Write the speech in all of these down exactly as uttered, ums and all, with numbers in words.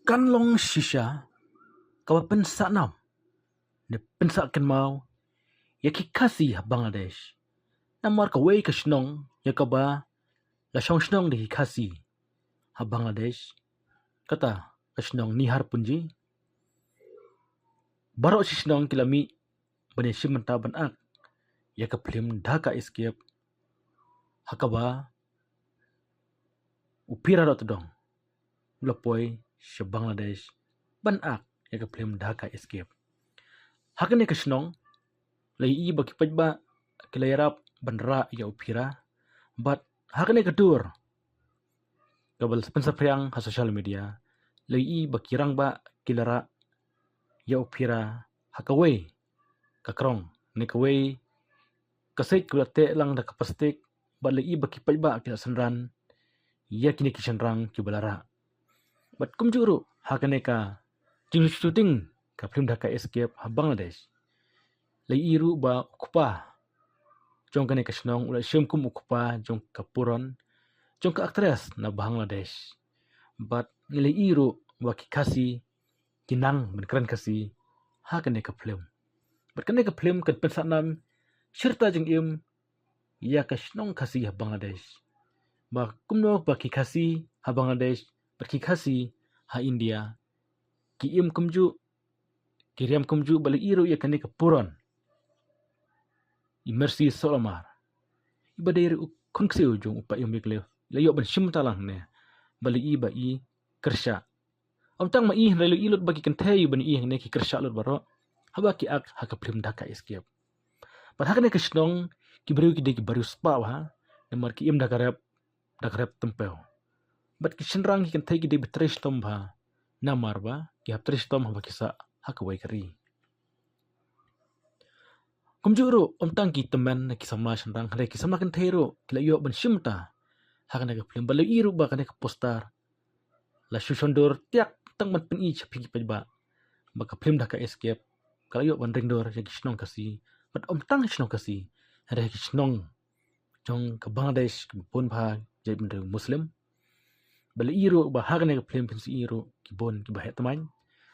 kan long shisha kaba pynsah nam ne pynsah kynmaw ïa ki Khasi ha Bangladesh. Namar kawei ka shnong ïa kaba la shong shnong da ki Khasi ha Bangladesh, kata ka shnong Niharpunji. Baroh shi shnong ki la mih ban ïashim bynta ban ak ïa ka phlim Dhaka Escape, ha kaba u Pira Dohtdong u la poi sha Bangladesh ban ak ïa ka phlim Dhaka Escape. Ha kane ka shnong la ïohi ba ki paidbah ki la ïarap ban rah ïa u Pira, bad ha kane ka dur kaba la pynsaphriang ha social media, la ïohi ba ki rangbah ki la rah ïa u Pira ha kawei ka krong ne kawei ka siej kaba la teh lang da ka plastik, bad la ïohi ba ki paidbah ki la synran ïa kine ki shynrang kiba la rah. Bad kumjuh ruh ha kane ka jingshooting ka phlim Dhaka Escape ha Bangladesh, la ïohi ruh ba u kpa jong kane ka shnong u la shim kum u kpa jong ka puron jong ka actress na Bangladesh. Bad ngi la ïohi ruh ba ki Khasi ki nang ban kren Khasi ha kane ka phlim. Bad kane ka phlim kan pynsah nam shirta jingim ïa ka shnong Khasi ha Bangladesh, ba kumno ba ki Khasi ha Bangladesh bad ki Khasi ha India ki im kumjuh, ki riam kumjuh. Bad la ïohi ruh ïa kane ka puron, i Mercy Solamar, iba dei ruh u khun ksiew jong u Paiem Wycliffe, la ïoh ban shim bynta lang hangne. Bad la ïohi ba i kyrshah. Ym tang ma i hynrei la ïohi lut ba ki kynthei ban ïohi hangne ki kyrshah lut baroh haba ki ak ha ka phlim Dhaka Escape. Bad ha kane ka shnong ki briew ki dei kiba riewspah bha, namar ki im da ka rep, da ka rep tympew. Bad ki shynrang ki kynthei ki dei ba trei shitom bha, namar ba ki hap trei shitom haba ki sah ha kawei ka ri. Kumjuh ruh ym tang ki tymmen ne ki samla shynrang hynrei ki samla kynthei ruh ki la ïoh ban shim bynta ha kane ka phlim. Bad la ïohi ruh ba kane ka poster la shu shon dur tiak tang ban pyni sha phi ki paidbah ba ka phlim Dhaka Escape ka la ïoh ban ring dur ïa ki shnong Khasi, bad ym tang shnong Khasi hynrei ki shnong jong ka Bangladesh kiba bun bha jaitbynriew Muslim. Bad la ïohi ruh ba ha kane ka phlim phin sa ïohi ruh ki bun kiba heh tmaiñ.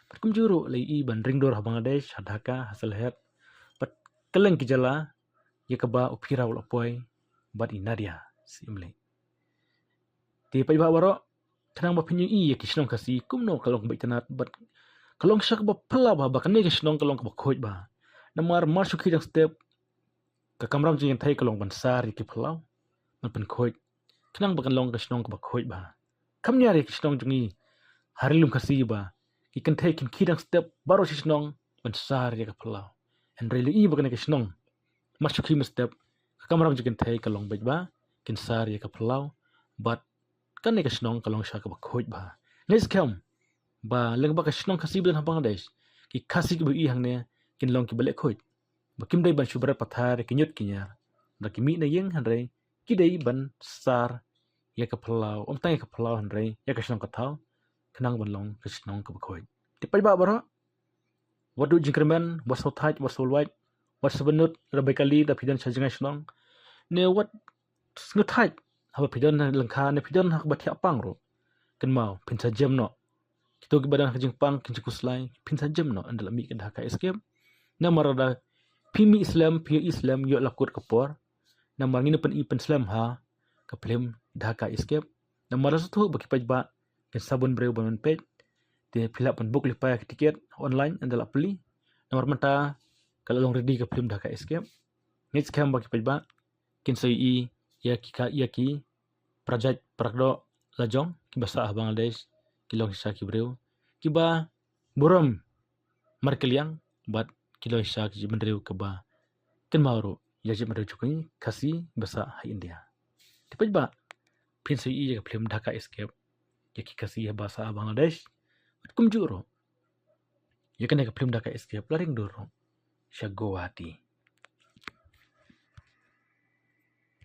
Bad kumjuh ruh la ïohi ban ring dur ha Bangladesh, ha Dhaka, ha Sylhet, bad kylleng ki jylla ïa kaba u Pira u la poi bad i Nadia Syiemlieh. Te paidbah baroh, khnang ba phin ïohi ïa ki shnong Khasi kumno ka long kaba itynnad bad ka long shisha kaba phylla bha ba kane ka shnong ka long kaba khuid bha. Namar mar shu khie dang step ka kamram jingkynthei ka long ban sar ïa ki phyllaw ban pynkhuid, khnang ba kan long ka shnong kaba khuid bha. Kham niar ïa ki shnong jong ngi ha Ri Lum Khasi ba ki kynthei kin khie dang step baroh shi shnong ban sar ïa ka phyllaw. Hynrei la ïohi ba kane ka shnong mar shu khie mynstep ka kamram jingkynthei ka long beit bha, kin sar ïa ka phyllaw, bad kane ka shnong ka long shisha kaba khuid bha. Ngeit skhem ba lyngba ka shnong Khasi ba don ha Bangladesh, ki Khasi kiba ïohi hangne kin long kiba leh khuid, ba kim dei ban shu bret pathar ïa ki ñiut ki ñiar da ki mih na ïing hynrei ki dei ban sar ïa ka phyllaw, ym tang ïa ka phyllaw hynrei ïa ka shnong ka thaw, khnang ban long ka shnong kaba khuid. Te paidbah baroh, wat duh jingkyrmen, wat sngewthait, wat sngewlwait, wat sngewbynnud, lada bai kali da phi don sha jngai shnong, ne wat sngewthait haba phi don lyngkha ne phi don ha kaba thiah pang ruh. Kynmaw, phin sa jem noh. Kito kiba don ha ka jingpang kin sa khuslai, phin sa jem noh ynda la mih ka Dhaka Escape. Namar lada phi mih slem, phi ïohi slem, ïoh la kut ka por. Namar ngin ym pyni pynslem ha ka phlim Dhaka Escape. Namar la sngewthuh ba ki paidbah kin sa bun briew ban wan peit. Te phi lah ban book lypa ïa ki tiket online ynda la plie. Namar mynta ka la long ready ka phlim Dhaka Escape. Ngeit skhem ba ki paidbah kin sa ïohi ïa ki ka, ïa ki para jait para kdoh la jong kiba sah ha Bangladesh, ki long shisha ki briew kiba burom markylliang bad ki long shisha ki jaitbynriew kiba kynmaw ruh ïa jaitbynriew jong ngi Khasi ba sah ha India. Te paidbah, phin sa ïohi ïa ka phlim Dhaka Escape ïa ki Khasi ba sah ha Bangladesh. Bad kumjuh ruh ïa kane ka phlim Dhaka Escape la ring dur ruh sha Guwahati.